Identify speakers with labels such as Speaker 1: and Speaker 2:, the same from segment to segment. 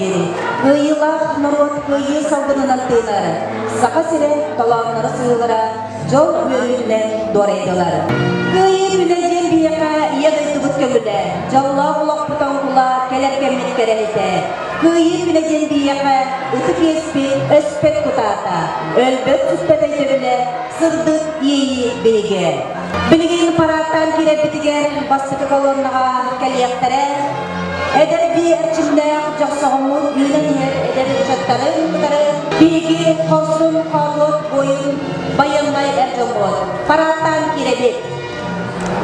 Speaker 1: диэри кыайыылаах норуот кыайыы салгынынан тыынар, Саха сирэ толоонноро сыһыылара дьол үөрүүтүнэн дуорайдылар. Кыайыы күнэ диэн биһиэхэ Ийэ дойдубут көҥүлэ, дьоллоох олохпут оҥкула кэлэр кэммит кэрэһитэ. Кыайыы күнэ диэн биһиэхэ ытык иэспит өспөт кутаата, өлбөт-сүппэт өйдөбүлэ, сырдык иэйии биһигэ. Билигин параадтаан киирэрбитигэр бастакы колоннаҕа кэлиэхтэрэ. Эдэрдии эрчимнээх дьохсоҕоммут үүнэн иһэр эдэр ыччаттарын кытары биһиги хорсун хоодуот буойун байыаннай эр дьоммут параадтаан киирэбит.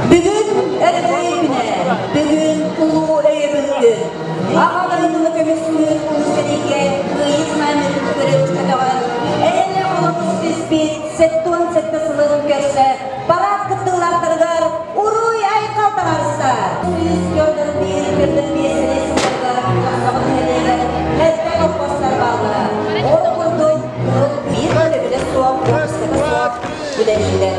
Speaker 1: Бүгүн Өрөгөй күнэ, бүгүн улуу өйөбүл күн. Аҕа дойдуну көмүскүүр улуу сэриигэ кыайыы знамятын көрө көтөҕөн, эйэлээх олоҕу ситиспит 77 сылын көрсө парад кыттыылаахтарыгар уруй-айхал таҕарса! Сүүс көрдөр биир көрдөр биэс сылларга Дьохсоҕон нэһилиэгэр элбэх колхозтар бааллара. Ол курдук, биир төлөбүрэ суох, уоппуската суох үлэлииллэр.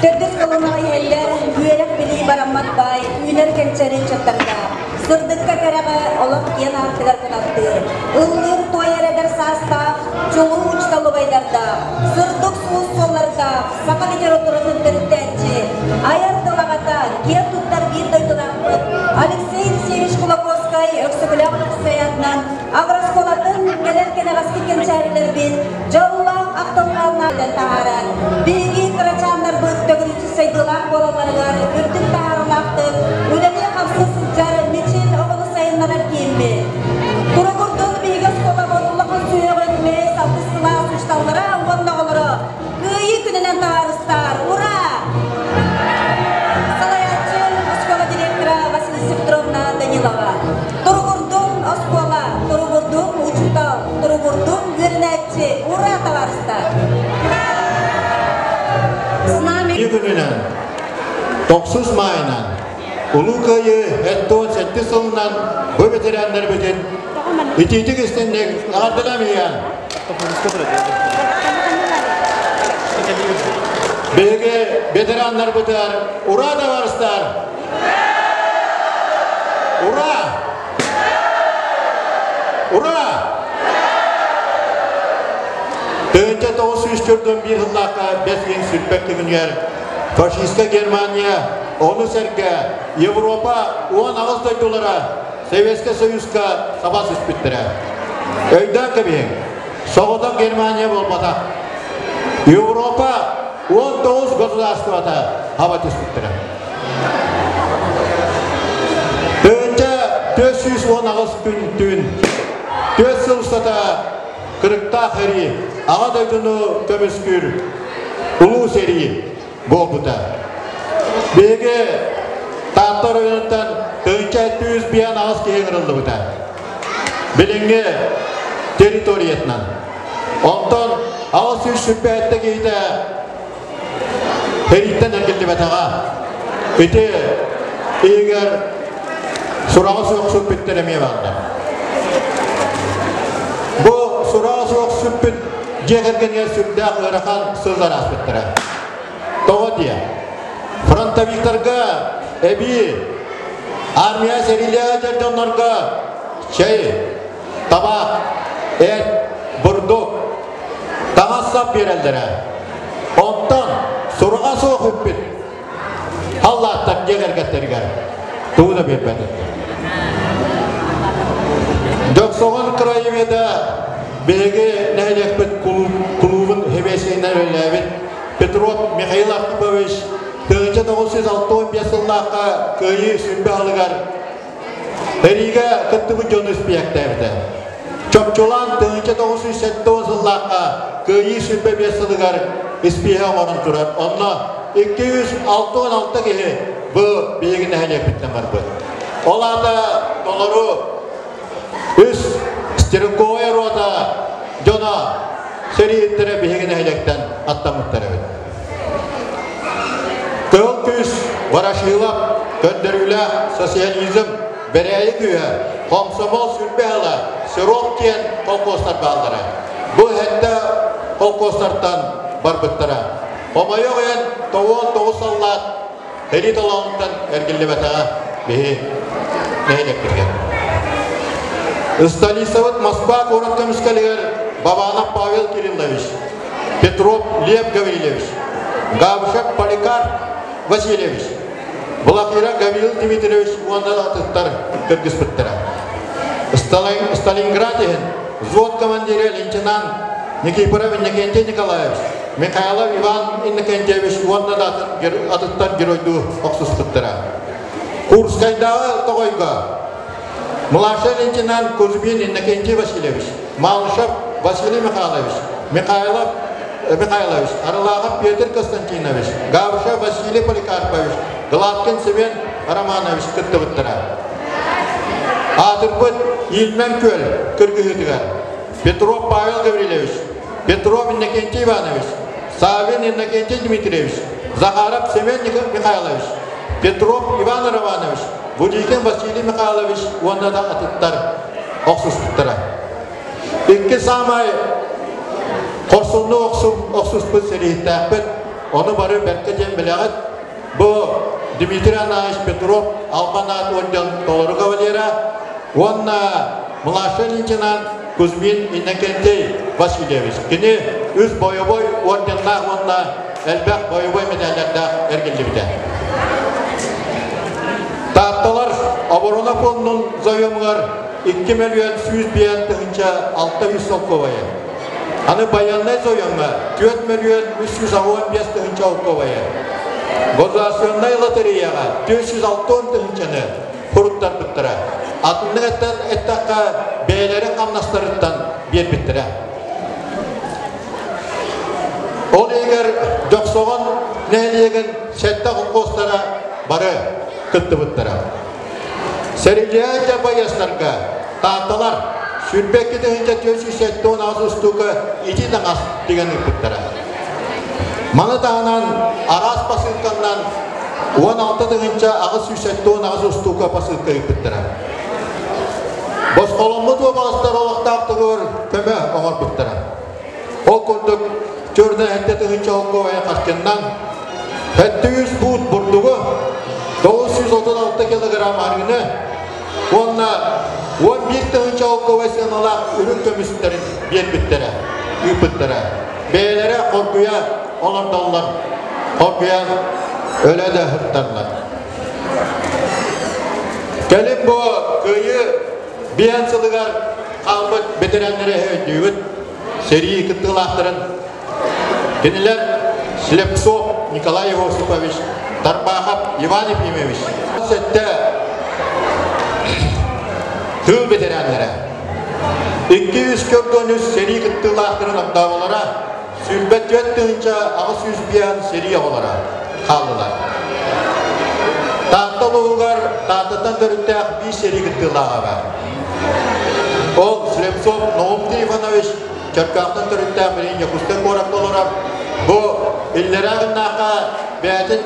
Speaker 1: Төрдүс колоннаҕа иһэллэр үөрэх-билии бараммат баай, үүнэр кэнчэри ыччаттардаах, сырдыкка-кэрэҕэ олох киэн аартыгар кынаттыыр, ыллыыр-туойар эдэр саастаах, чулуу учуутал убайдардаах, сырдык суус суоллардаах, саха литературатын төрүттээччи, айар тыл аҕата, киэн туттар биир дойдулаахпыт Алексей Алексеевич Кулаковскай Өксөкүлээх Өлөксөй аатынан агрооскуолатын кэлэр кэнэҕэски кэнчээрилэрбит дьоллоох ахтылҕаннаах таһааран, биһиги кырачааннарбыт төгүрүччү сайдыылаах буолалларыгар үрдүк таһаарыылаахтык үлэлии-хамсыы сылдьар Мичил оҕону сайыннарар кииммит. Туругурдун биһиги оскуолабыт улахан сүһүөҕүн бэһис алтыс кылаас учууталлара уонна оҕолоро Кыайыы күнүнэн табаарыстар! Ура! Салайааччы оскуола директора Василиса Петровна Данилова. Туругурдун оскуола, туругурдун учуутал, туругурдун үөрэнээччи! Ура, табаарыстар!
Speaker 2: С нами күнүнэн, тохсус маайынан, Улуу Кыайыы 77 сылынан бу ветераннарбытын итиитик истинник эҕэрдэлээн иһиэн. Биһиги ветераннарбытыгар ура табаарыстар! Ура! Ура! Тыһыынча 941 сыллаахха бэс ыйын сүппэт күнүгэр фашистскай Германия, ону сэргэ Европа 18 дойдулара Советскай Союзка саба түспүттэрэ. Өйдөөн кэбиһиҥ, соҕотох Германия буолбатах. Европа 19 государствота хаба түспүттэрэ. Тыһыынча 418 күн түүн, түөрт сыл устата кырыктаах сэрии Аҕа дойдуну көмүскүүр улуу сэрии буолбута. Биһиги Таатта оройуонуттан тыһыынча 758 киһи ыҥырыллыбыта. Билиҥҥи территориятынан. Онтон 827 киһитэ сэрииттэн эргиллибэтэҕэ. Ити иһигэр сураҕа суох сүппүттэр эмиэ бааллар. Бу сураҕа суох сүппүт дьиэ кэргэнигэр сүрдээх ыарахан сыллар ааспыттара. Тоҕо диэ? Фронтовиктарга эбии армия сэриилээх дьоннорго чэй, табаах, эт, бурдук, таҥас-сап биэрэллэрэ. Онтон сураҕа суох үппүт халлааттар дьиэ кэргэттэригэр тугу да биэрбэт этэ. Дьохсоҕон краеведа биһиги нэһилиэкпит кулуубун сэбиэссэйинэн үлэлээбит Петров Михаил Архипович 1965 сыллаахха Кыайыы сүрбэ аһылыгар Эриигэ кыттыбыт дьону испиэктээбитэ. Чопчулаан 1970 сыллаахха Кыайыы 25 сылыгар испииһэ оҥорон турар. Онно 266 киһи бу биһиги нэһилиэкпиттэн барбыт. Ол аата толору үс стрелковая рота дьоно сэрииһиттэрэ биһиги нэһилиэктэн аттаммыттар эбит. Кыһыл күүс Ворошилов көрдөрүүлээх социализм бэрээйи күүһэ хомсомол сүрбэ ыла Сыров диэн холкуостар бааллара. Бу сэттэ холкуостартан барбыттара. Хомойуох иһин 99 саллаат Сэрии толоонуттан эргиллибэтэҕэ биһи нэһилиэкпитигэр. Столицабыт Москва куорат көмүскэлигэр Бабанов Павел Кириллович, Петров Лев Гаврильевич, Габышев Поликарп Васильевич, Балакира Гаврил Дмитриевич уонна атыттар кыргыспыттара. Сталинград иһин взвод командира лейтенант Никифоров Иннокентий Николаевич, Михайлов Иван Иннокентьевич уонна да атыттар геройдуу охсуспуттара. Курскайдааҕы тоҕойго младший лейтенант Кузьмин Иннокентий Васильевич, Малышев Василий Михайлович, Михайлов Михайлович, Арылахов Петр Константинович, Габышев Василий Поликарпович, Гладкин Семен Романович кыттыбыттара. Аатырбыт Ильмен күөл кыргыһыытыгар Петров Павел Гаврильевич, Петров Иннокентий Иванович, Савин Иннокентий Дмитриевич, Захаров Семен Михайлович, Петров Иван Романович, Будикин Василий Михайлович уонна да атыттар охсуспуттара. Икки саамай хорсуннуу охсуспут сэрииһиттээхпит, ону бары бэркэ диэн билэҕит. Бу Дмитрий Анаевич Петров Албан аат орден толору кавалера уонна младший лейтенант Кузьмин Иннокентий Васильевич. Кини үс бойобой орденнаах уонна элбэх бойобой медаллардаах эргиллибитэ. Таатталар оборона фондун заемугар 2 миллион 105 тыһынча 600 солкуобайы. Аны байыаннай заемҥа 4 миллион 315 тыһынча солкуобайы. Государственнай лотереяҕа 460 тыһынчаны хуруттарбыттара. Атыннык эттэххэ бэйэлэрин хамнастарыттан биэрбиттэрэ. Ол иһигэр Дьохсоҕон нэһилиэгин сэттэ холкуостара бары кыттыбыттара. Сэрилиһэ байыастарга Таатталар 22 478 устуука ити таҥас тигэн ыыппыттара. Маны таһынан араас посылканнан 16 тыһыынча 878 устуука посылка ыыппыттара. Босхоломмут уобаластар олохтоохторугар көмө оҥорбуттара. Ол курдук 47 тыһыынча олкуобайа харчыннан 700 буут бурдугу, 936 килограмм арыыны уонна 11 тыһыынча олкуобай сыаналаах үрүҥ көмүстэрин биэрбиттэрэ, ыыппыттара. Бэйэлэрэ хоргуйа олордоллор, хоргуйан өлө да ыһыкталлар. Кэлин бу Кыайыы биэн сылыгар хаалбыт бэтэрээннэри өйдүүбүт, сэрии кыттыылаахтарын. Кинилэр Слепцов Николай Иосифович, Тарбахов Иван Ефимович, сэттэ тыыл бэтэрээннэрэ. 243 сэрии кыттыылаахтарын огдооболоро, 24 тыһыынча 805 сэрии оҕолоро хааллылар. Таатта улууһугар Тааттаттан төрүттээх биир сэрии кыттыылааҕа баар. Ол Слепцов Наум Трифонович Чөркөөхтөн төрүттээх билигин Дьокуускай куоракка олорор. Бу иллэрээ гыннаахха бэйэтин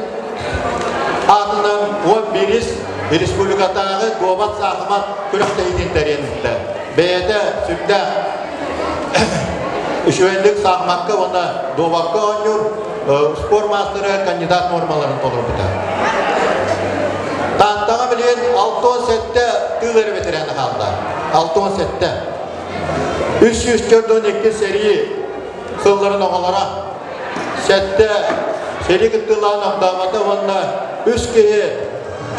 Speaker 2: аатынан 11 республикатааҕы дуобат саахымат күрэхтэһиитин тэрийэн ыытта. Бэйэтэ сүрдээх үчүгэйдик саахымакка уонна дуобакка оонньуур спорт маастара кандидат нуормаларын толорбута. Тааттаҕа билигин 67 тыыл эрэ бэтэрээнэ хаалла. 67. 342 сэрии сылларын оҕолоро, сэттэ сэрии кыттыылааҕын огдообото уонна үс киһи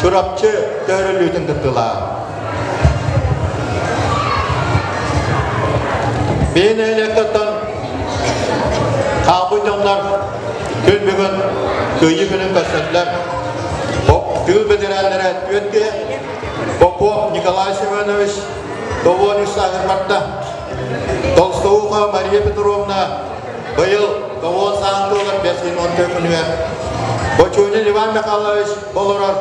Speaker 2: Чурапчы көһөрүллүүтүн кыттыылааҕа. Биһи нэһилиэккэттэн хаалбыт дьоннор күн бүгүн Кыайыы күнүн көрсөллөр. Тыыл бэтэрээннэрэ түөрт киһи, Попов Николай Семенович, Довон үс сааһын барда. Толстоуха Мария Петровна быйыл Довон сааһын туолар 5 күнүгэр. Бочунин Иван Михайлович олорор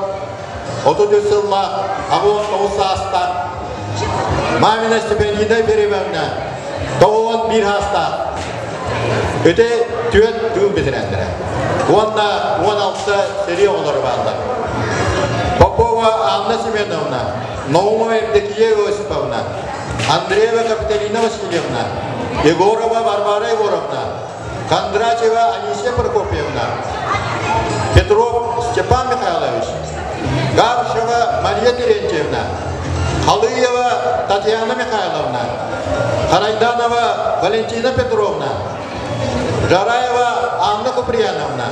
Speaker 2: 33 сыллаах 89 саастаах Мамина Степанида Перевевна 91 саастаах. Ити түөрт тыыл бэтэрээннэрэ. Уонна 16 сэрии оҕолоро бааллар. Попова Анна Семеновна, Наумова Евдокия Иосиповна, Андреева Капиталина Васильевна, Егорова Варвара Егоровна, Кондратьева Анисия Прокопьевна, Петров Степан Михайлович, Габышева Мария Терентьевна, Халыева Татьяна Михайловна, Харайданова Валентина Петровна, Жараева Анна Куприяновна,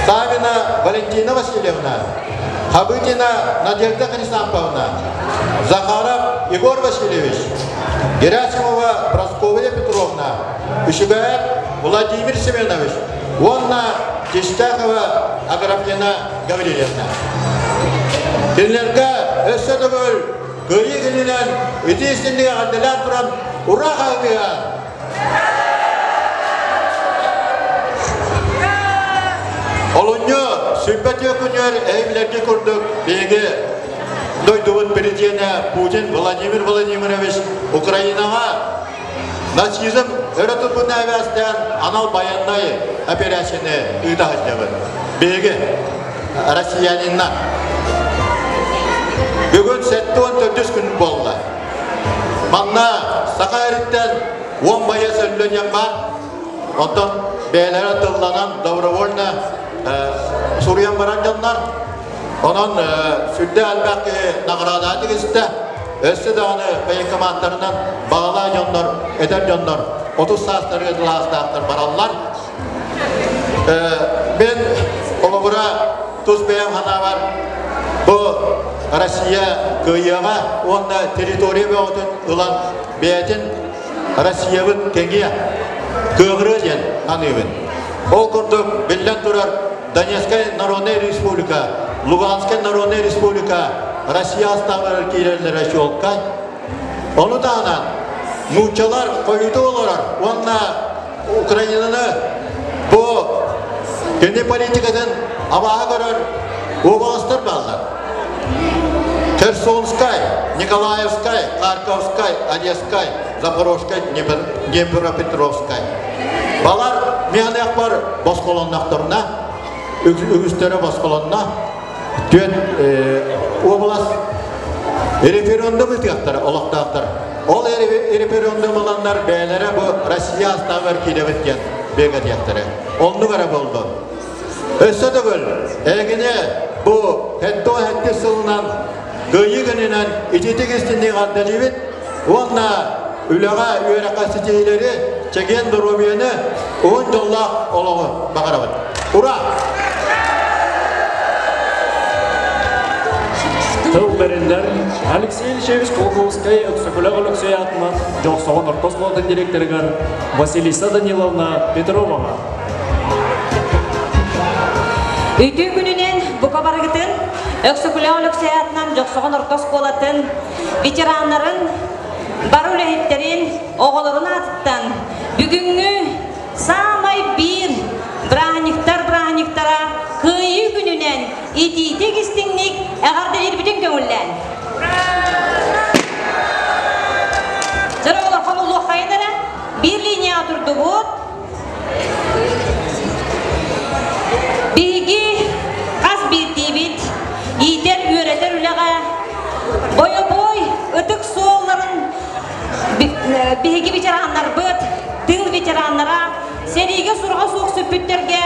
Speaker 2: Савина Валентина Васильевна, Хабытина Надежда Хрисамповна, Захаров Егор Васильевич, Герасимова Прасковья Петровна, Үчүгэйэп Владимир Семенович уонна Чистякова Аграфена Гаврильевна. Кинилэргэ өссө төгүл Кыайыы күнүнэн итии истинник эҕэрдэлээн туран ура хаһытыа! Олунньу сүппэт күнүгэр эһиилэргэ курдук биһиги дойдубут президенэ Путин Владимир Владимирович Украинаҕа нацизм өрө туппутун эбээстээн анал байыаннай операцияны ыыта сылдьабыт. Биһиги россияниннар. Бүгүн 74 күн буолла. Манна саха эриттэн 10 байыас өллөнүөн баар. Оттон бэйэлэрэ тылланан добровольно суруйан баран дьоннор. Онон сүрдээх элбэх киһи наҕараадаа тигистэ. Өссө даҕаны военкоматтарынан баҕалаах дьоннор, эдэр дьоннор 30 саастарыгар кылаастаахтар бараллар. Мен холобура тус бэйэм санаабар бу Россия кыайыаҕа уонна территория бөҕөтүн ылан бэйэтин Россиябыт кэҥиэ, кыаҕырыа диэн саныыбын. Ол курдук, биллэн турар, Донецкай Народнай Республика, Луганскай Народнай Республика Россия астааҕар киирэллэрэ чуолкай. Ону таһынан, нууччалар хойутуу олорор уонна Украинаны бу кини политикатын абааһы көрөр уобаластар бааллар. Херсонскай, Николаевскай, Харьковскай, Одесскай, Запорожскай, Днепропетровскай. Балар миэхэнэхпар босхолоннохторуна, үгүстэрэ босхолонно, түөн уобалас референдум ытыахтара олохтоохтор. Ол референдум ыланнар бэйэлэрэ бу Россия астааҕар киирэбит диэн бигэтиэхтэрэ. Оннук эрэ буоллун. Өссө төгүл эһигини бу 77 сылынан Кыайыы күнүнэн итиитик истинник эҕэрдэлиибит уонна үлэҕэ, үөрэххэ ситиһиилэри, чэгиэн доруобуйаны, уһун дьоллоох олоҕу баҕарабыт. Ура!
Speaker 3: Тыл бэриллэр Алексей Ильичевич Кулаковскай Өксөкүлээх Өлөксөй аатынан Дьохсоҕон орто оскуолатын директорыгар Василиса Даниловна Петроваҕа.
Speaker 1: Үтүө күнүнэн бука барыгытын Өксөкүлээх Өлөксөй аатынан Дьохсоҕон орто оскуолатын ветераннарын, бары үлэһиттэрин, оҕолорун аатыттан бүгүҥҥү саамай биир бырааһынньыктар бырааһынньыктара Кыайыы күнүнэн итиитик истиҥник эҕэрдэлиирбитин көҥүллээн. Дьэ, оҕолор хомуллуоххайын эрэ. Биир линияҕа турдубут. Биһиги хас биирдиибит иитэр-үөрэтэр үлэҕэ бойобуой ытык суолларын биһиги ветераннарбыт, тыыл ветераннара сэриигэ сураҕа суох сүппүттэргэ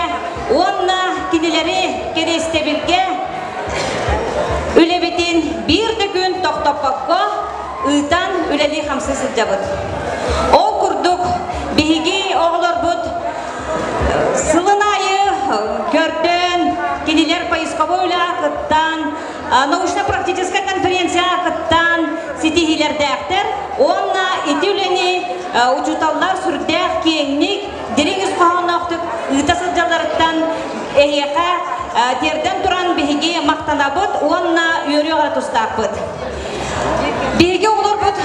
Speaker 1: уонна кинилэри кэриэстэбилгэ үлэбитин биир да күн тохтоппокко ыытан үлэлии-хамсыы сылдьабыт. Ол курдук, биһиги оҕолорбут сылын аайы көрдөөн, кинилэр поисковой үлэҕэ кыттан, научно-практическай конференцияҕа кыттан ситиһиилэрдээхтэр уонна ити үлэни учууталлар сүрдээх киэҥник, дириҥ ис хоһоонноохтук ыыта сылдьалларыттан эһиэхэ тиэрдэн туран биһиги махтанабыт уонна үөрүөх эрэ тустаахпыт. Биһиги оҕолорбут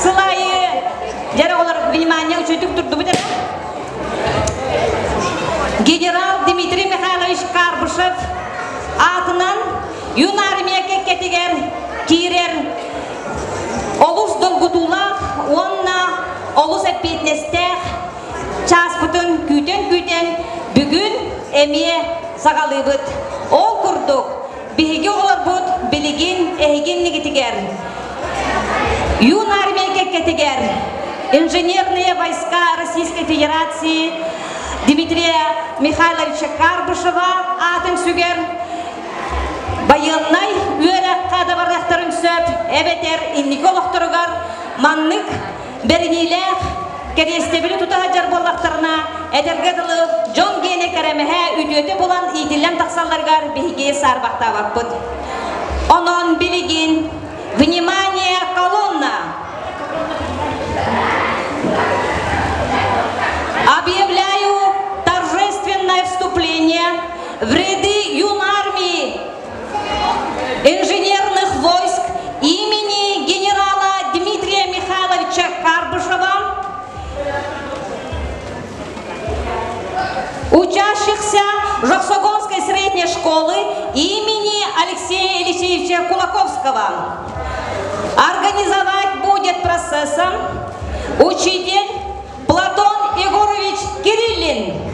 Speaker 1: сыл аайы дьэ оҕолор внимание үчүгдүк турдубут эрэ. Генерал Дмитрий Михайлович Карбышев аатынан юнармия кэккэтигэр киирэр олус долгутуулаах уонна олус эппиэтинэстээх чааспытын күүтэн-күүтэн бүгүн эмиэ саҕалыыбыт. Ол курдук Биһиги оҕолорбут билигин эһиги иннигитигэр Юнармия кэккэтигэр инженерные войска Российской Федерации Дмитрия Михайловича Карбышева аатын сүгэр байыаннай үөрэххэ. үөрэххэ да барыахтарын сөп, эбэтэр инники олохторугар маннык бэриниилээх кэриэстэбили тута сылдьар буоллахтарына, этэргэ дылы, дьон гиэнэ кэрэмэһэ үтүөтэ булан иитиллэн тахсалларыгар биһиги саарбахтаабаппыт. Онон билигин внимание, колонна! Объявляю торжественное вступление в ряды юнармии инженерных войск имени генерала Дмитрия Михайловича Карбышева, учащихся Жоксогонской средней школы имени Алексея Елисеевича Кулаковского. Организовать будет процессом учитель Платон Егорович Кириллин.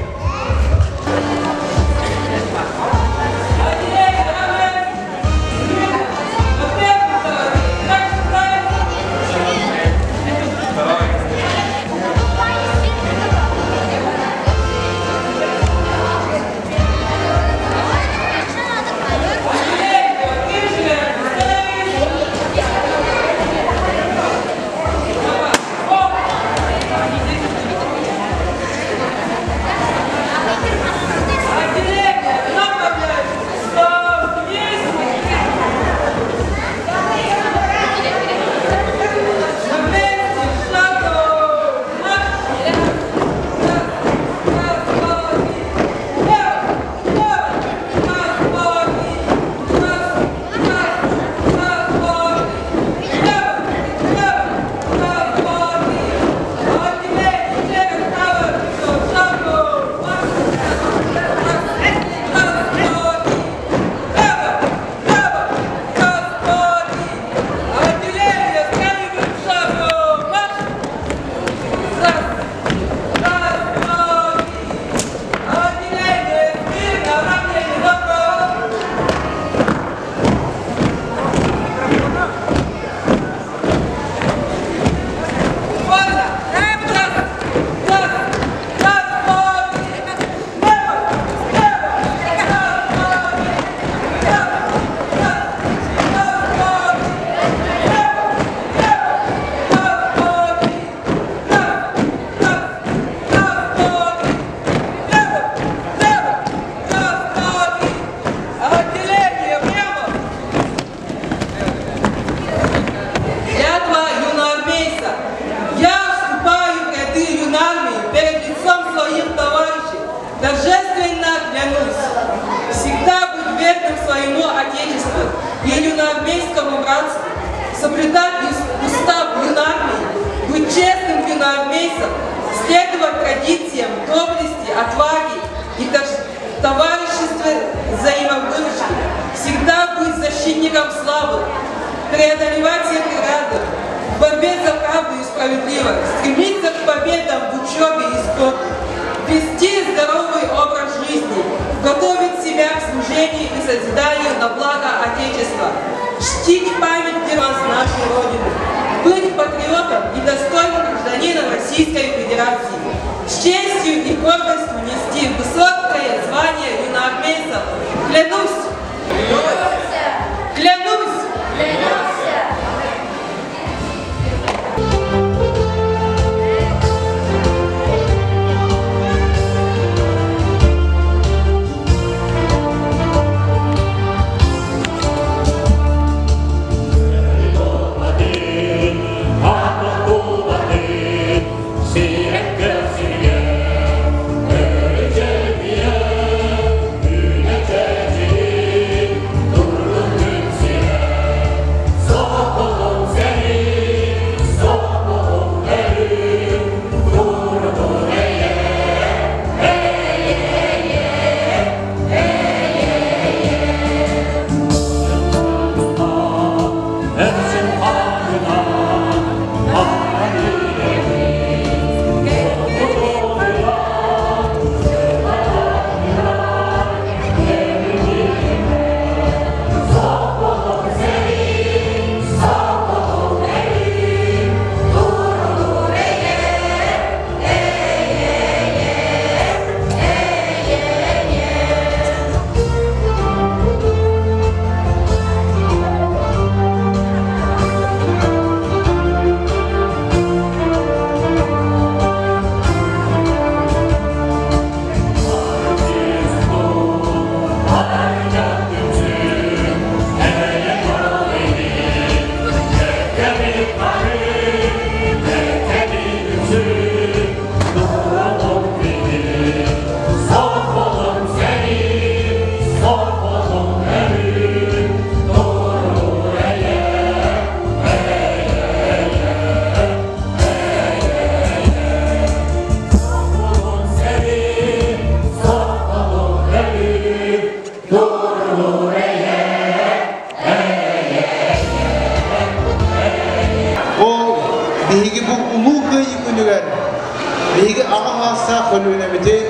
Speaker 4: Биһиги аҕа хаастаах көлүөнэбитин,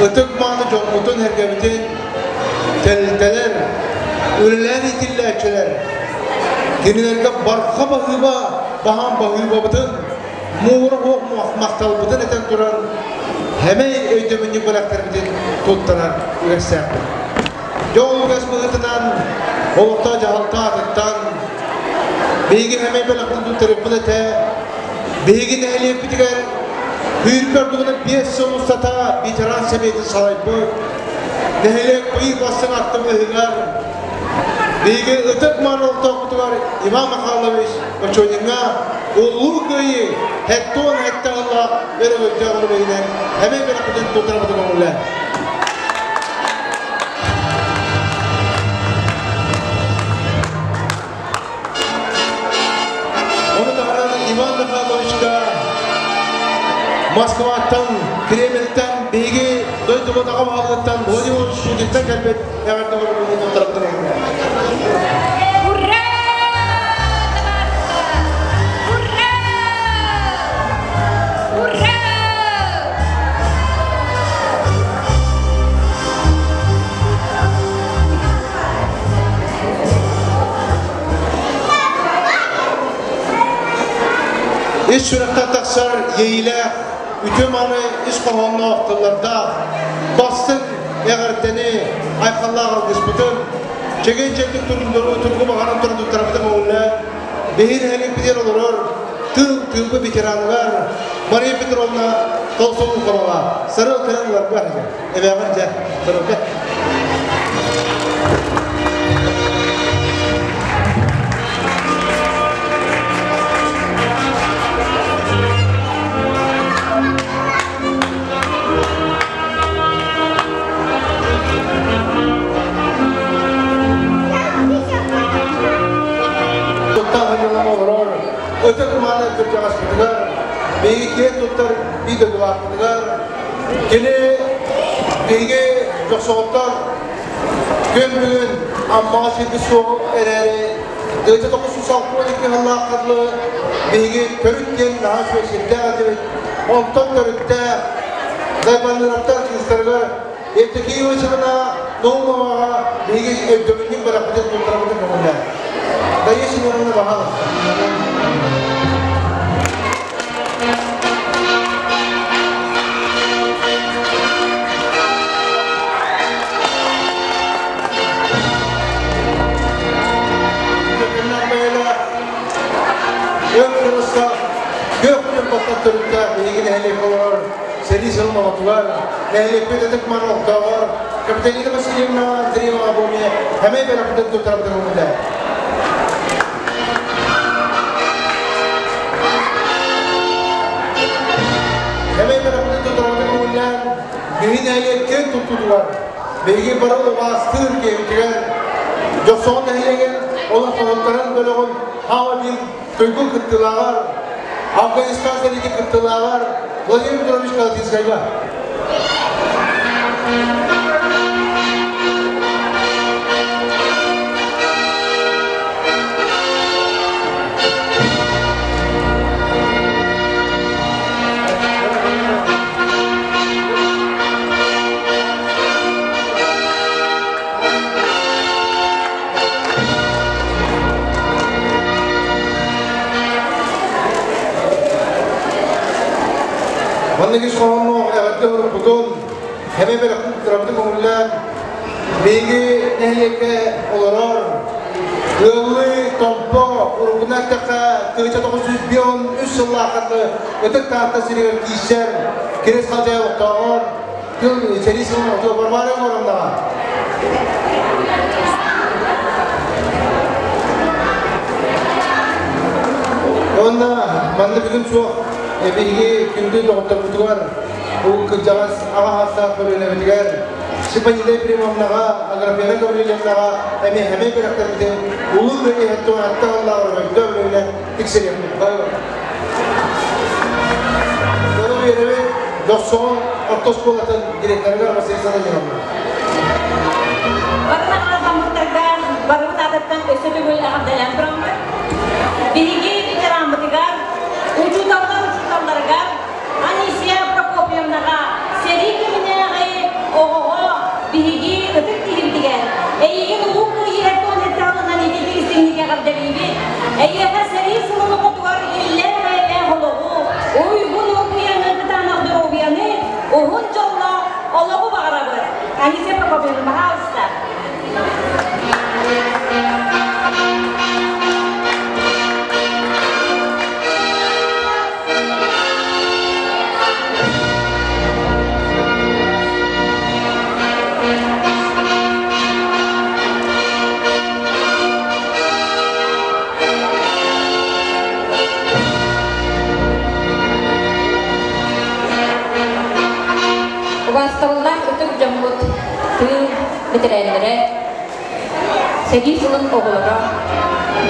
Speaker 4: ытык-мааны дьоммутун-сэргэбитин тэрилтэлэр, үлэлээн иитиллээччилэр, кинилэргэ барҕа баһыыба баһаам баһыыбабытын, муҥура суох махталбытын этэн туран, сэмэй өйдөбүнньүк бэлэхтэрбитин туттарар үгэстээхпит. Дьэ ол үгэс быһыытынан олохтоох дьаһалта аатыттан биһиги сэмэй бэлэхпин туттарыахпыт этэ. Биһиги нэһилиэкпитигэр Күүрбэ ордугунан 5 сыл устата ветеран сэбиэтин салайбыт, нэһилиэк быйыл бастыҥ актыбыыһыгар биһиги ытык-мааны олохтоохпутугар Иван Михайлович Бочониҥҥа Улуу Кыайыы 77 сыллаах өрөгөйдөөх өрөгөйүнэн эмиэ бэлэхпитин туттарабытын көҥүллээн. Ону таһынан Иван Михайловичка Москваттан, Кремльтэн биһиги дойдубут аҕа баһылыгыттан Владимир Путинтан кэлбит эҕэрдэ барыбытын туттарабытын
Speaker 5: Ура! Ура! Ура!
Speaker 4: Ис сүрэхтэн тахсар иэйиилээх, үтүө-мааны ис хоһоонноох тыллардаах, бастыҥ эҕэрдэни, айхаллаах алгыспытын, чэгиэн-чэбдик тургу баҕаран туран туттарабытын көҥүллээн, биһиги нэһилиэкпитигэр олорор тыыл тыылбыт ветераныгар Мария Петровна Толсолуковаҕа сарыал кэлэн ыларга эбээҕэр дьэ сарыалга. Туттан олорор ытык мааны кырдьаҕаспытыгар, биһиги киэн туттар биир дойдулаахпытыгар Кини биһиги дьохсоҕоттор күн бүгүн Аммаҕа сирбит суоҕу эрээри 1962 сыллаахха дылы биһиги төрүт диэн наһаа үчүгэй сирдээх этибит. Онтон төрүттээх Зайбаныровтар кыыстарыгар Евдокия Ивановна Наумоваҕа биһиги өйдөбүнньүк бэлэхпитин туттарабытын көҥүллээн. Дария Семеновна баһаалыста. Өр сылыста күөх күн баттат төрүттээх биһиги нэһилиэк олорор сэрии сылын оҕотугар, нэһилиэкпит ытык-мар олохтооҕор Капиталина Васильевна Андреева Абомия эмэй бэлэхпитин туттарабытын көҥүллээн. Эмэй бэлэхпитин туттарабытын көҥүллээн, биһи нэһилиэк киэн туттуутугар, биһиги бары убаастыыр киһибитигэр, Дьохсоҕон нэһилиэгин олоҥхоһуттарын бөлөҕүн хаама биир туйгун кыттыылааҕар, Афганистан сэриитин кыттыылааҕар Владимир Петрович Колотинскайга. Маннык ис хоһоонноох эҕэрдэ уруккутун, эмэ бэлэхтэрбитин көҥүллээн, биһиги нэһилиэккэ олорор ыаллыы Томпо уруккуна эттэххэ 1953 сыллаахха Ытык Таатта сиригэр киирсэр Кирис Халдьай олохтооҕор тыл сэрии сылын отуо Варвара Егоровнаҕа Уонна манна бүгүн суох биһиги күндү доҕотторбутугар бу кырдьаҕас аҕа саастаах көлүөнэбитигэр Степанида Ефремовнаҕа, Аграфена Гаврильевнаҕа эмиэ сэмэй бэлэхтэрбитин Улуу Кыайыы иһэттэн аллааҕар өйдөөх тиксэриэхпит. Тылы биэрэбит Дохсоҕон орто оскуолатын директорыгар Василиса Даниловна.
Speaker 5: Барытын хаммыттарга барыбыт аатыттан өссө төгүл эҕэрдэлээн тураммыт. Биһиги ветераммытыгар, учууталлар учууталларыгар, Уһун дьоллоох олоҕу баҕарабыт. Анисия Прокопьевна, пожалуйста.
Speaker 6: Убаастабыллаах ытык дьоммут, тыыл бэтэрээннэрэ, сэрии сылын оҕолоро,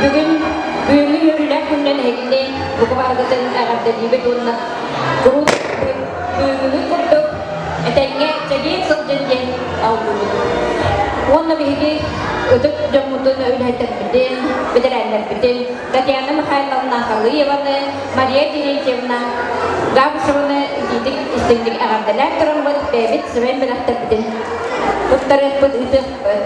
Speaker 6: бүгүн бүгүҥҥү үөрүүлээх күнүнэн эһигини бука барыгытын эҕэрдэлиибит уонна куруук бүгүҥҥү курдук этэҥҥэ чэгиэн сылдьын диэн алгыыбыт. Уонна биһиги ытык дьоммутун, үлэһиттэрбитин, бэтэрээннэрбитин Татьяна Михайловна Халыеваны, Мария Терентьевна Габышеваны итиитик истиҥник эҕэрдэлээн тураммыт бэйэбит сэмэй бэлэхтэрбитин туттарыахпыт, ыытыахпыт.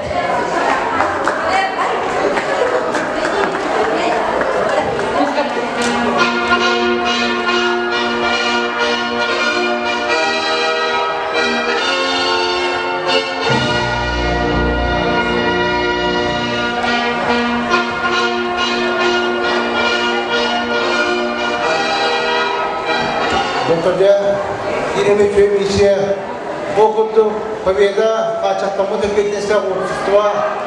Speaker 4: Доктордя Ирина Миссия ол курдук Победа хааччахтаммыт эппиэтинэстээх общество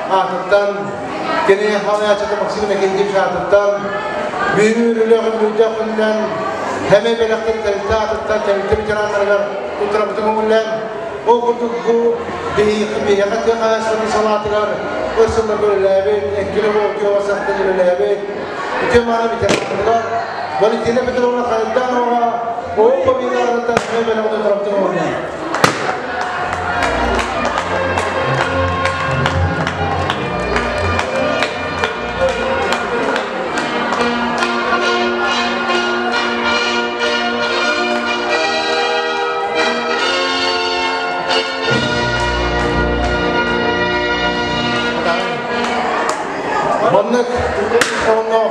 Speaker 4: аатыттан кини халаячыта Максим Иннокентьевич аатыттан бүгүн үлэҕин мүрдэх күнүнэн хэмэ бэлэхтэр тэрилтэ аатыттан тэрилтэ ветераннарыгар туттарабытын көҥүллээн Ол курдук бу биһиэхэ тыа хаһаайыстыбатын салаатыгар өр сылларга үлэлээбит, эҥкилэ Волкова сахтан үлэлээбит, үтүө мааны ветераннарыгар Валентина Петровна Хайданова Оо Победа аатыттан бэлэҕи туттарабытын оҥордум. Маннык онно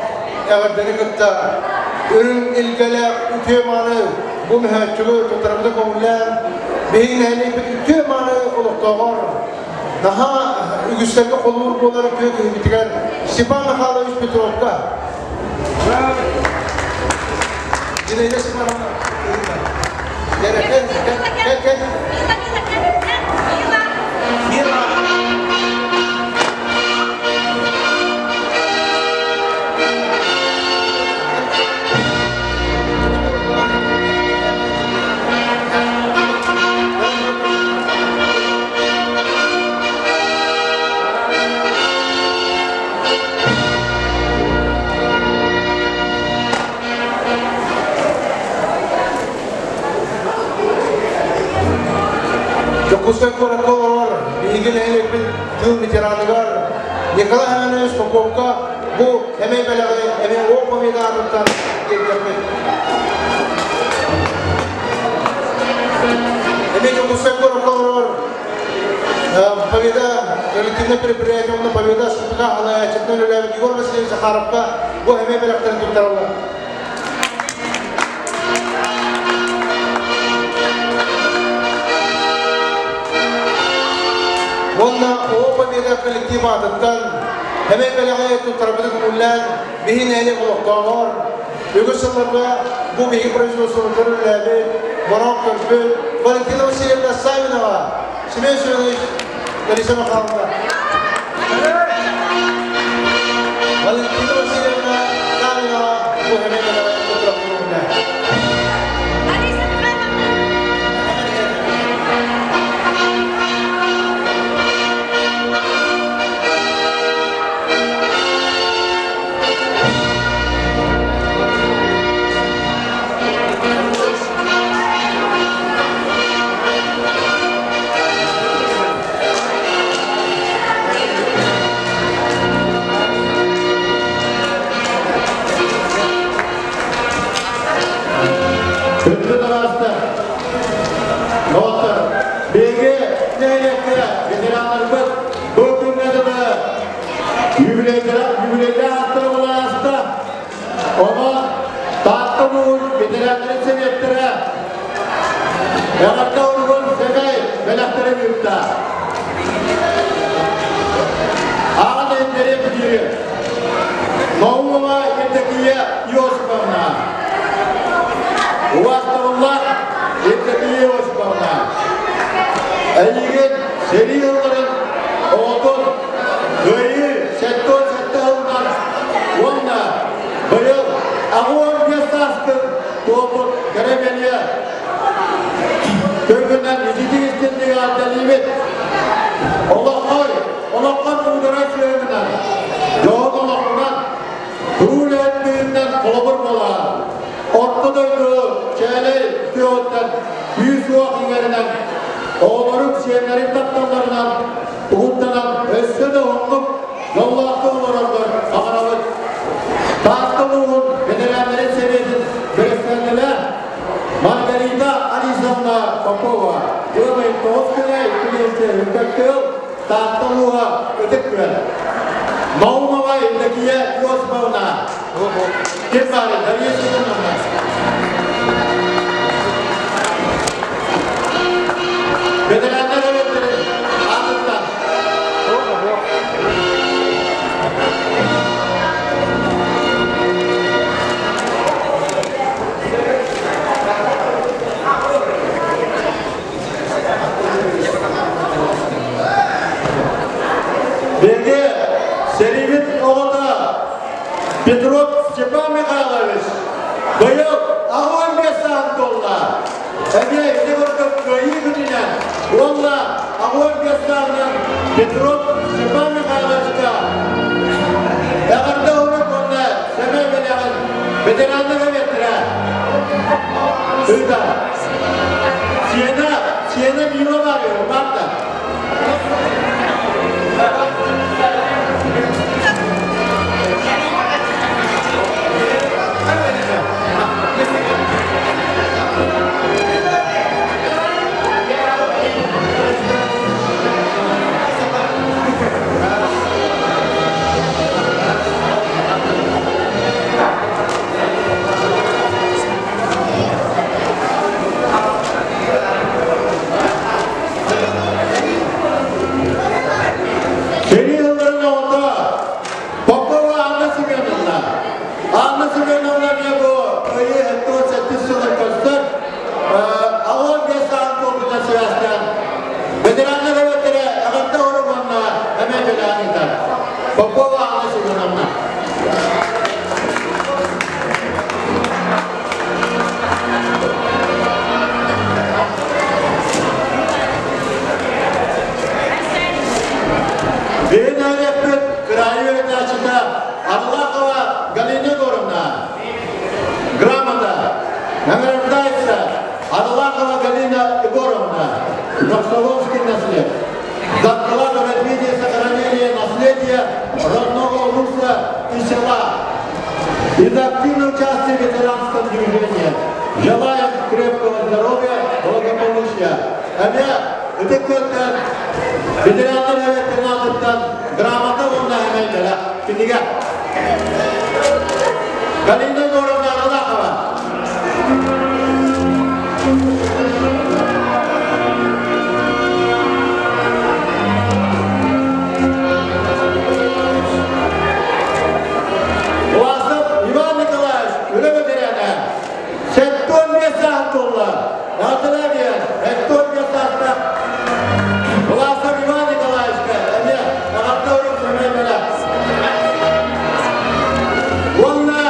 Speaker 4: эҕэрдэни кытта үрүҥ илгэлээх үтүө мааны бу мөһөөччүгү туттарабыта көҥүллээн биһиги нэһилиэкпит үтүө мааны олохтооҕор наһаа үгүстэргэ холуур буолар үтүө киһибитигэр Степан Михайлович Петровка Зинаида Степановна Кэл, кэл, кэл. Мила. Дьокуускай куоракка олорор биһиги нэһилиэкпит тыыл ветераныгар Николай Иванович Поповка бу эмэй бэлэҕи эмиэ О Победа аатыттан тиэрдиэхпит. Эмиэ Дьокуускай куоракка олорор Победа коллективное предприятие уонна Победа СПК салайааччытынан үлэлээбит Егор Васильевич Захаровка бу эмиэ бэлэхтэрин туттараллар. Уонна О Победа коллектив аатыттан эмиэ бэлэҕи туттарбыты көҥүллээн биһи нэһилиэк олохтооҕор үгүс сылларга бу биһиги производствобытыгар үлэлээбит, бороох көрбүт Валентина Васильевна Савинова, Семен Семенович, Лариса Михайловна. Валентина Васильевна Савинова бу эмиэ бэлэҕи туттарбыты көҥүллээн.
Speaker 5: Лариса Михайловна!
Speaker 2: Күндү тараастар, доҕоттор, биһиги нэһилиэккэ ветераннарбыт бу күҥҥэ дылы юбилейдара юбилейдээх аттара буолан ааста. Онон Таатта улууһун ветераннарын сэбиэттэрэ эҕэрдэ ыытта. Аҕа иһиннэриэ бүтүүрү. Наумова Евдокия Иосифовна. Убаастабыллаах Евдокия Иосифовна. Эйигин сэрии ылларын оҕотун Кыайыы 77 сылынан уонна быйыл 85 сааскын туолбут кэрэ бэлиэ Көргүнэн ититик истинник аатталыыбыт. Олоххой, олоххо муударай сыһыанынан, дьоһун олоххунан, туруу үлэһит быһыытынан холобур буолаҕын. Орто дойду чээлэй күөҕүттэн күүс-уох иҥэринэн, оҕолорум, сиэннэрим тапталларынан уһуктанан өссө да уһуннук дьоллоохтук олороргор баҕарабыт. Таатта улууһун бэтэрээннэрин сэбиэтин бэрэссэдээтэлэ Маргарита Алисовна Попова, Ыамай тоҕус күнэ икки Үркөттүөл, Таатта улууһа Ытык Күөл. Наумова Евдокия Иосифовна. Ким баар? Дарья Семеновна. Ветераннар эбэттэрин аатыттан. Биһиги сэриибит оҕото Петров Степан Михайлович быйыл 85 сааһын туолла. Эмиэ ити курдук кыайыы күнүнэн уонна 85 сааһынан Петров Степан Михайловичка эҕэрдэ урук уонна сэмэй бэлэҕин ветераннар эбиэттэрэ Ыыта. Сиэнэ, сиэнэ Мила бар, бар да. Сэрии сылларын оҕото Попова Анна Семеновна. Анна Семеновна эмиэ бу Кыайыы 78 сылын көрсөн, аҕыан биэс сааһын туолбута сибээстээн ветераннар эбэттэрэ эҕэрдэ орук уонна эмиэ бэлэҕин ыытар. Попова Анна Семеновна. Биһин нэһилиэкпит кыраайы үөрэтээччитэ Арылахова Галина Егоровна грамота награждается Арылахова Галина Егоровна, Жаксаловский наслед. За вклад в развитие и сохранение наследия родного русла и села и за активное участие в ветеранском движении. Желаем крепкого здоровья, благополучия. Эмиэ ытык күөлтэн ветераннар эбэттэн грамота уонна эмэллэрэ кинигэ. Галина Егоровна Арылахова. Власов Иван Николаевич үлэ бэтэрээнэ. 75 сааһын туолла. Наҕатылаа диэн 75 саастаах Власов Иван Николаевичка эмиэ эҕэрдэ урук сэмэй бэлэх. Уонна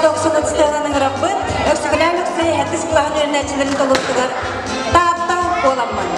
Speaker 1: Дохсун сценаны ыҥырабыт. Өксөкүлээх Өлөксөй сэттис кылааһын үөрэнээччилэрин толоруутугар Таатта буоламмын.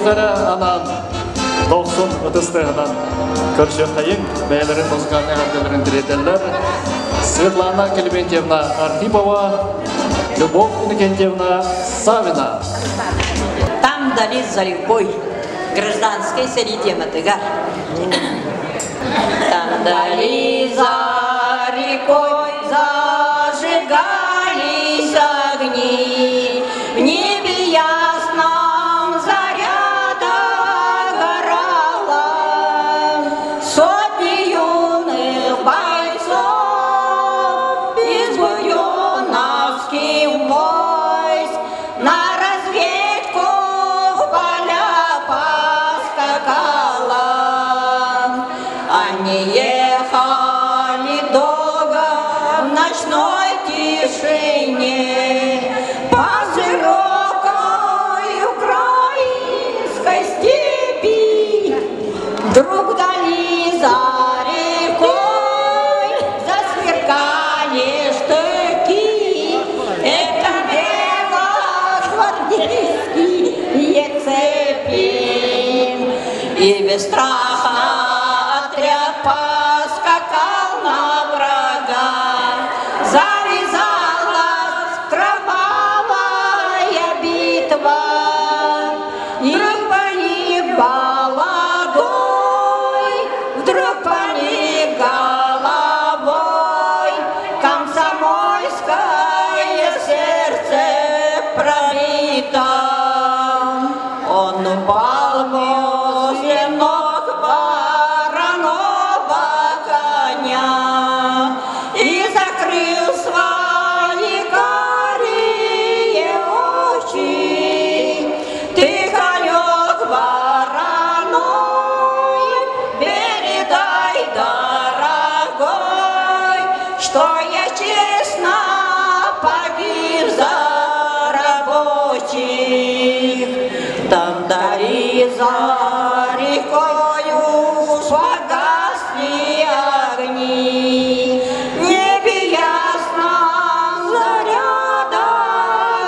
Speaker 3: Киниэхэ анаан дохсун ытыс тыаһынан көрсүөххэйиҥ, бэйэлэрин музыкальнай эҕэрдэлэрин тириэрдэллэр Светлана Клементьевна Архипова, Любовь Иннокентьевна Савина.
Speaker 7: Там дали за рекой гражданской сэрии тематыгар. Там дали за рекой зажигались огни, в небе ясном заря догорала. Сотни юных бойцов из буденновских войск на разведку в поля поскакала. Они ехали долго в ночной тишине по широкой украинской степи. Вдруг вдали за рекой засверкали штыки. Это белогвардейские цепи. И без страха отряд поскакал на врага. Завязалась кровавая битва. Вдруг погиб молодой, вдруг погиб головой. Комсомольское сердце пробито. Он упал возле ног вороного коня и закрыл свои карие очи. Ты, конек вороной, передай, дорогой, что я честно погиб за рабочих. Там вдали за рекою погасли огни. В небе ясном заря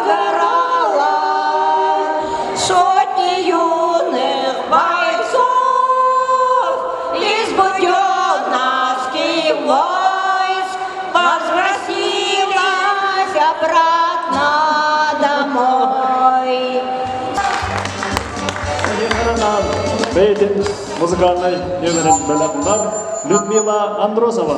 Speaker 7: догорала. Сотни юных бойцов из буденновских войск возвратилась обратно домой.
Speaker 3: Бэйэтин музыкальнай нүөмэрин бэлэх Людмила Андросова.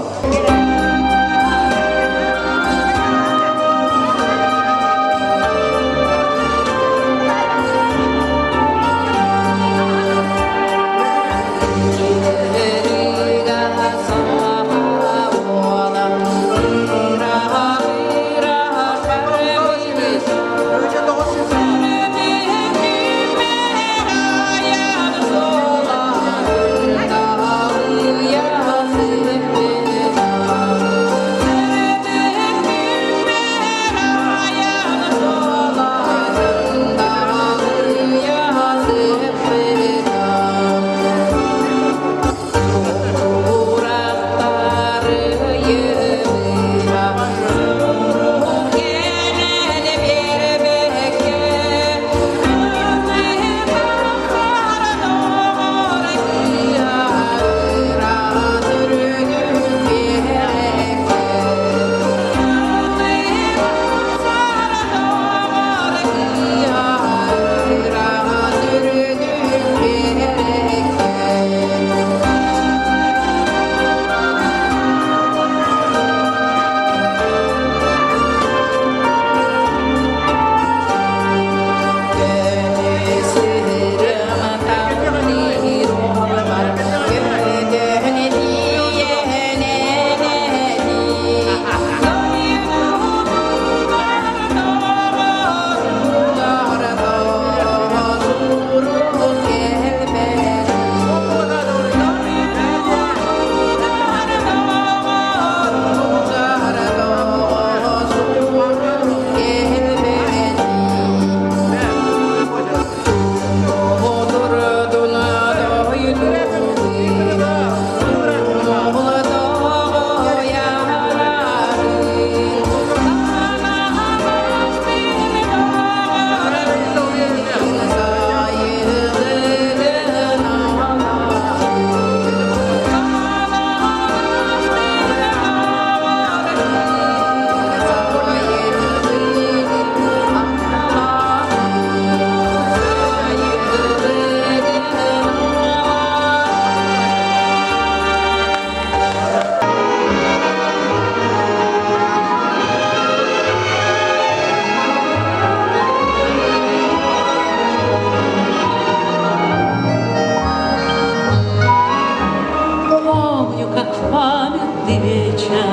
Speaker 8: вечер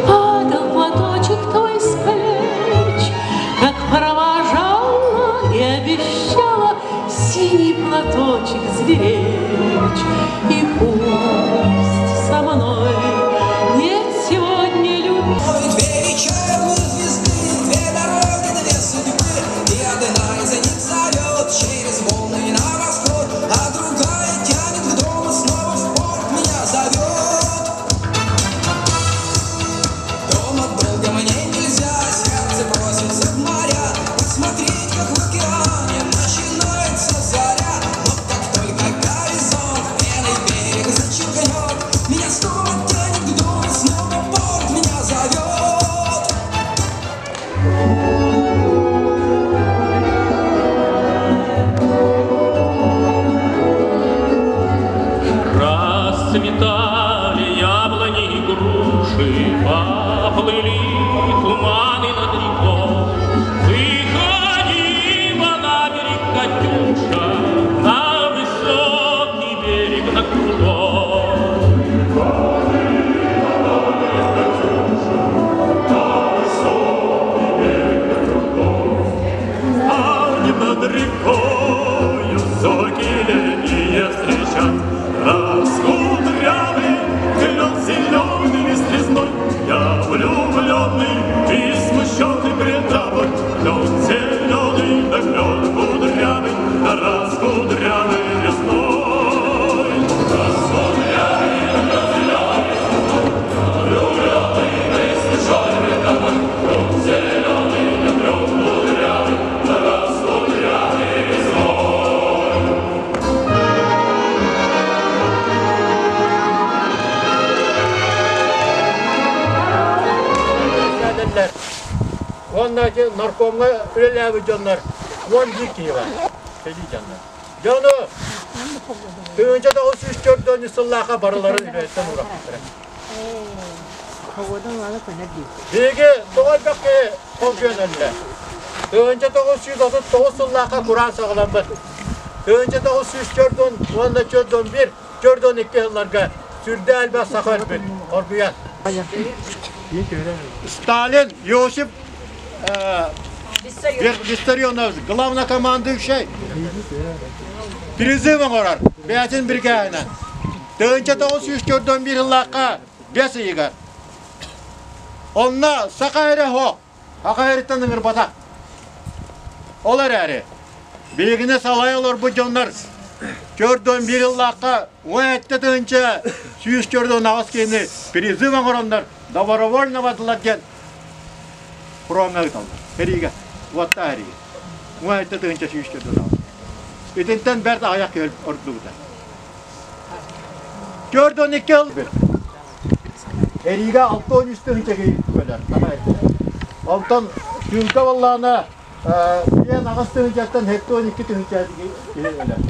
Speaker 8: Падал платочек твой с плеч, Как провожала и обещала Синий платочек сберечь. И пусть со мной нет сегодня любви.
Speaker 9: Две вечерние звезды, две дороги, две судьбы, И одна из них зовет через волны на восход, А другая тянет к дому, снова в порт меня зовет. Дома долго мне нельзя, сердце просится в моря, Посмотреть, как в океане начинается заря. Но как только горизонт белый берег зачеркнет, Меня снова тянет к дому, снова порт меня зовет.
Speaker 10: Расцветали яблони и груши, Поплыли туманы над рекой. Выходила на берег Катюша, На высокий берег, на крутой. Выходила на берег Катюша, на высокий берег, на крутой. Ставни над рекою зорьки летние встречат, Раскудрявый клен зеленый лист резной. Я влюбленный и смущенный пред тобой. Клен зеленый, да клен кудрявый, да раскудрявый резной. Раскудрявый, да клен зеленый, влюбленный и смущенный пред тобой. Клен зеленый, да клен кудрявый, да раскудрявый резной.
Speaker 2: Уонна ити наркомҥа үлэлээбит дьоннор 11 киһи бар. Сэлии дьоннор. Дьону 1904 сыллаахха барыларын үлэттэн уураппыттара. Биһиги тоҕо элбэх киһи холбуйан өллө. 1939 сыллаахха кураан саҕаламмыт. 1904 уонна 41, 42 сылларга сүрдээх элбэх саха өлбүт, хоргуйан. Сталин Иосиф Виссарионович, главнокомандующий, призыв оҥорор бэйэтин биригээһинэн. 1941 сыллаахха бэс ыйыгар. Онно саха эрэ суох, саха эриттэн ыҥырбатах. Ол эрээри, биһигини салайа олорбут дьоннор 41 сыллаахха 17 тыһыынча 148 киһини призыв оҥороннор добровольно бардылар диэн фроҥҥа ыыталлар. Сэриигэ, уоттаах сэриигэ. 17 тыһыынча 148. Итинтэн бэрт аҕыйах киһи ордубута. 42 сыл Сэриигэ 63 тыһыынча киһи өлөр. Онтон тыылга буоллаҕына 58 тыһыынчаттан 72 тыһыынча киһи өлөр.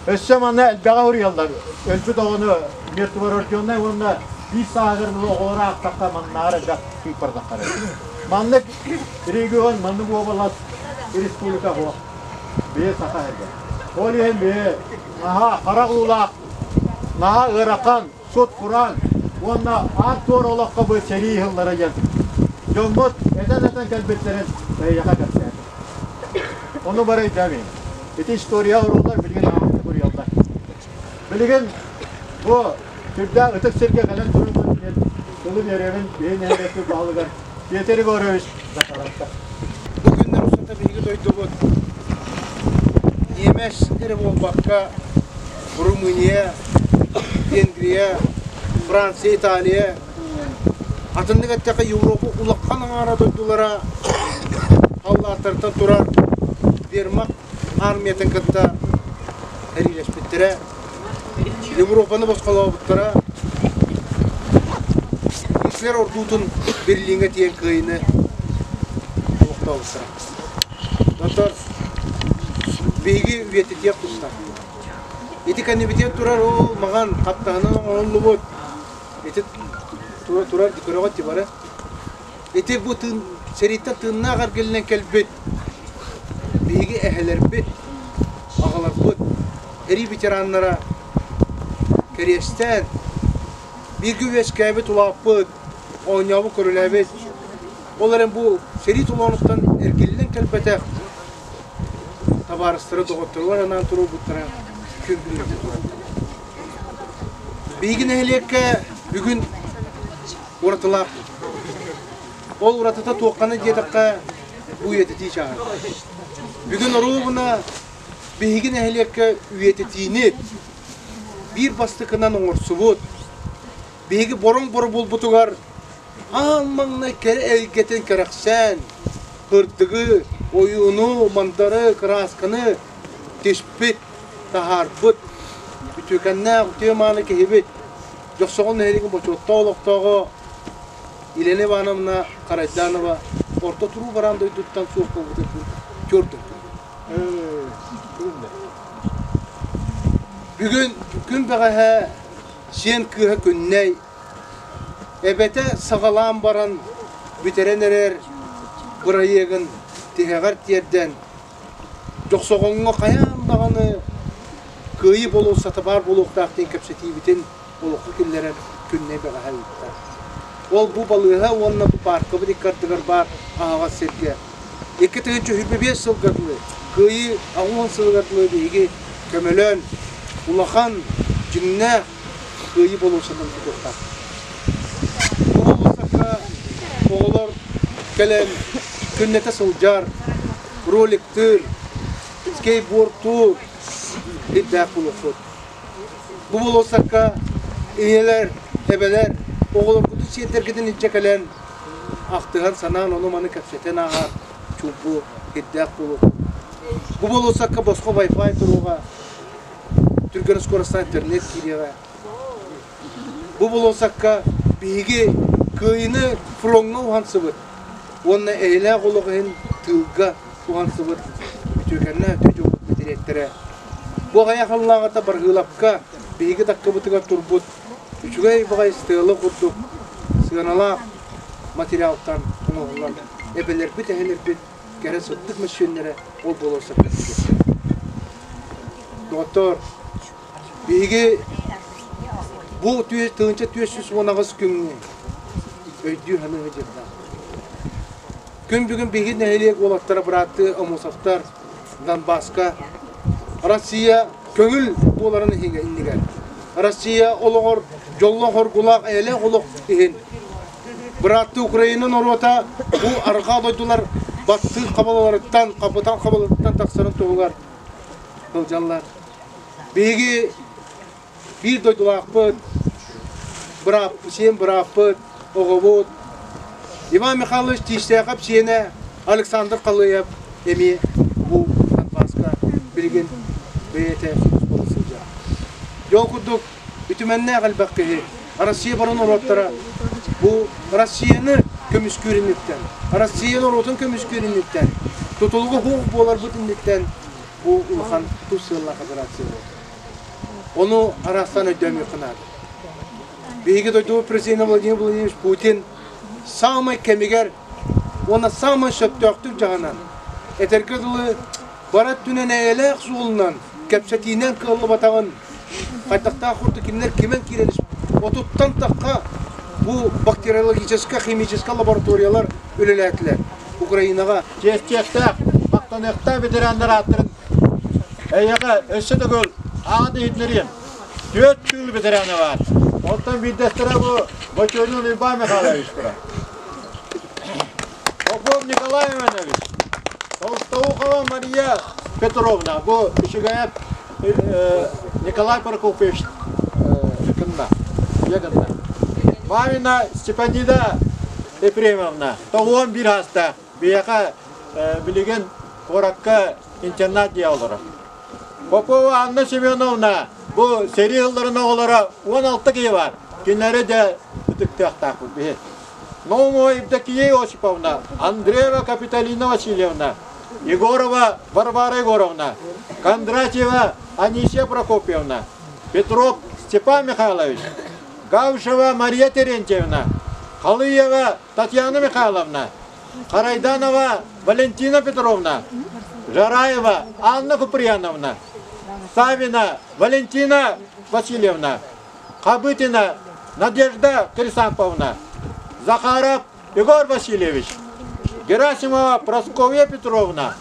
Speaker 2: Өссө манна элбэҕи уруйаллар. Өлбүт оҕону мертворожденный уонна биир сааһыгар оҕолору аахтахха маннааҕар элбэх тыыппардахтара. Маннык регион, маннык уобалас республика суох. Бэйэ Саха сиргэ. Ол иһин бэйэ наһаа харах уулаах, наһаа ыарахан, сут-кураан уонна аар-туор олоххо бу сэрии сыллара диэн дьоммут этэн-этэн кэлбиттэрин эһиэхэ кэпсээтим. Ону бары өйдөөмүҥ. Ити история уруулар билигин ааҕыста буруйаллар. Билигин бу сүрдээх ытык сиргэ кэлэн туруммут диэн тылы биэрэбин биһи нэһилиэкпит баһылыгар Петр Егорович Захаровка.
Speaker 4: Бу күннэр устата биһиги дойдубут ньиэмэс эрэ буолбакка Румыния, Венгрия, Франция, Италия, атыннык эттэххэ Европа улахан аҥаара дойдулара халлааттартан турар вермахт армиятын кытта сэриилэспиттэрэ, Европаны босхолообуттара, Гитлер ордуутун Берлиҥҥэ тиийэн кыайыыны олохтообуттара. Онтон биһиги үйэтитиэх тустаахпыт. Ити кэннибитигэр турар ол маҥан хаптаһынан оҥоһуллубут ити турар көрөҕүт дии бары. Ити бу тыын сэрииттэн тыыннаах эргиллэн кэлбит биһиги эһэлэрбит, аҕаларбыт, сэрии ветераннара кэриэстээн. Бииргэ үөскээбит, улааппыт, оонньообут, көрүлээбит. Ол эрэн бу сэрии толоонуттан эргиллэн кэлбэтэх табаарыстара, доҕотторугар анаан туруорбуттара күн бүгүн турар. Биһиги нэһилиэккэ бүгүн уратылаах. Ол уратыта туоххана диэтэххэ, бу үйэтитии чааһа. Бүгүн оруобуна биһиги нэһилиэккэ үйэтитиини биир бастакынан оҥорсубут, биһиги бороҥ боробулбутугар аан маҥнай кэрэ эйгэтин кэрэхсээн, ырдыгы, ойууну, мандары, кыраасканы түспүт, таһаарбыт үтүөкэннээх үтүө-мааны киһибит, Дьохсоҕон нэһилиэгин бочуоттаах олохтооҕо Елена Ивановна Харайданова орто туруу бараан дойдуттан суох буолбутун түөрт Бүгүн күн бэҕэһээ сиэн кыыһа Күннэй эбэтэ саҕалаан баран бүтэрэн эрэр бырайыагын тиһэҕэр тиэрдэн Дьохсоҕоҥҥо хайаан даҕаны Кыайыы болуоссата баар буолуохтаах диэн кэпсэтиибитин олоххо киллэрэн Күннэй бэҕэһээ ыытта. Ол бу балыыһа уонна бу пааркабыт икки ардыгар баар аһаҕас сиргэ 2025 сылга дылы Кыайыы 80 сылыгар дылы биһиги көмөлөөн улахан дьиҥнээх Кыайыы болуоссатын тутуохтаахпыт. Бу болуоссакка оҕолор кэлэн күннэтэ сылдьар, роликтыыр, скейтбордтуур ирдээх буолуохпут. Бу болуоссакка ийэлэр, эбэлэр оҕолоргутун сиэннэргитин илдьэ кэлэн ахтыһан, санаан, ону-маны кэпсэтэн ааһар чуумпу ирдээх буолуохпут. Бу болуоссакка босхо Wi-Fi туруоҕа, түргэн скоростаах интернет киириэҕэ. Бу болуоссакка биһиги Кыайыыны фроҥҥа уһансыбыт уонна эйэлээх олох иһин тыылга уһансыбыт үтүөкэннээх үтүө дьоммут мэтириэттэрэ. Бу аҕыйах сыллааҕыта Баргыылапка биһиги таккыбытыгар турбут үчүгэй баҕайы стела курдук сыаналаах материалтан оҥоһуллан эбэлэрбит, эһэлэрбит кэрэ сырдык мөссүөннэрэ ол болуоссакка түһүөхтэрэ. Доҕоттоор, биһиги бу 1418 күҥҥэ өйдүү-саныы сылдьыахтаахпыт. Күн бүгүн биһиги нэһилиэк уолаттара бырааттыы Амосовтар Донбасска Россия көҥүл буоларын иннигэр, Россия олоҕор дьоллоох-оргулаах эйэлээх олох иһин бырааттыы Украина норуота бу арҕаа дойдулар баттыыр хабалаларыттан, хапытаал хабаларыттан тахсарын туһугар сылдьаллар. Биһиги биир дойдулаахпыт, быраап, сиэн бырааппыт, оҕобут Иван Михайлович Тиистээхэп сиэнэ Александр Халыев эмиэ бу Донбасска билигин бэйэтэ сулууспалыы сылдьар. Дьол курдук үтүмэннээх элбэх киһи Россия бары норуоттара бу Россияны көмүскүүр инниттэн, Россия норуотун көмүскүүр инниттэн, тутулуга суох буоларбыт инниттэн бу улахан тус сыаллаах операция буолар. Ону араастаан өйдөөмүөххэ наада. Биһиги дойдубут президенэ Владимир Владимирович Путин саамай кэмигэр уонна саамай сөптөөхтүк дьаһанан, этэргэ дылы, бары өттүнэн эйэлээх суолунан кэпсэтиинэн кыаллыбатаҕын хайдахтаах курдук кинилэр кимэн киирэн отуттан тахха бу бактериологическай, химическай лабораториялар үлэлээтилэр Украинаҕа.
Speaker 2: Чиэстиэхтээх, махтаныахтаах ветераннар ааттарын эйиэхэ өссө төгүл аан иһитиннэриэм. Түөрт тыыл ветерана баар. Онтон биирдэстэрэ бу Бочонин Уйбаан Михайлович турар. Попов Николай Иванович, Толстоухова Мария Петровна, бу үчүгэйэп Николай Прокопьевич кынна, гынна. Мамина Степанида Ефремовна, 91 хаста, биһиэхэ билигин куоракка интернат дьиэ олорор. Попова Анна Семеновна, бу сэрии сылларын оҕолоро 16 киһи бар. Кинилэри дьэ ытыктыахтаахпыт биһи. Наумова Евдокия Иосиповна, Андреева Капиталина Васильевна, Егорова Варвара Егоровна, Кондратьева Анисия Прокопьевна, Петров Степан Михайлович, Гавшева Мария Терентьевна, Халыева Татьяна Михайловна, Харайданова Валентина Петровна, Жараева Анна Куприяновна, Савина Валентина Васильевна, Хабытина Надежда Хрисанповна, Захаров Егор Васильевич, Герасимова Прасковья Петровна,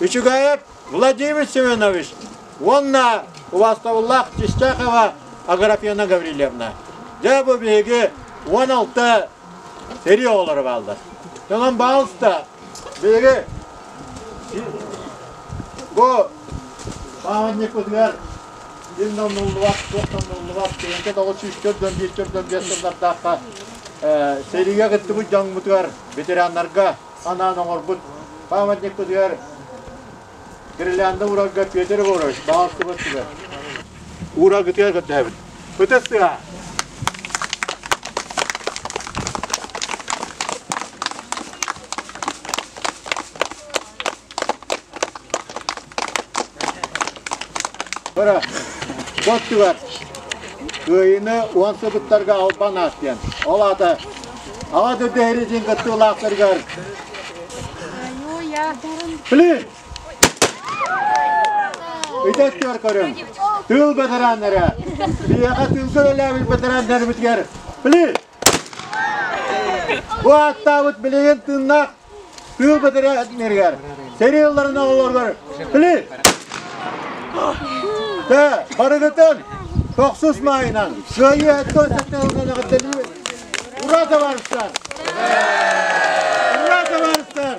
Speaker 2: Үчүгэйэп Владимир Семенович уонна убаастабыллаах Чистяхова Аграфена Гаврильевна. Дьэ бу биһиги 16 сэрии оҕолоро бааллар. Онон баалыста биһиги бу памятникпытыгар Дин да умнуллубат, туох да умнуллубат, 1904 4 сыллардаахха сэриигэ кыттыбыт дьоҥмутугар, ветераннарга анаан оҥорбут памятникпытыгар гирлянда уурарга Петр Егорович баҕастыбыт түгэр. Уураргытыгар көрдөһөбүт. Ытыс тыаһа! Бара, боттугар кыайыны уонсубуттарга албан аат диэн. Ол аата Аҕа дойду сэриитин кыттыылаахтарыгар Блин! Итеттер көрүҥ. Тыыл бэтэрээннэрэ. Биһиэхэ тыылга үлэлээбит бэтэрээннэрбитигэр Блин! Бу ааттаабыт билигин тыыннаах тыыл бэтэрээннэригэр, сэрии ылларын оҕолоругар Блин! Тэ, барыгытын тохсус маайынан Кыайыы 77 сылынан эҕэрдэлиибит! Ура, товарищтар! Ура, товарищтар!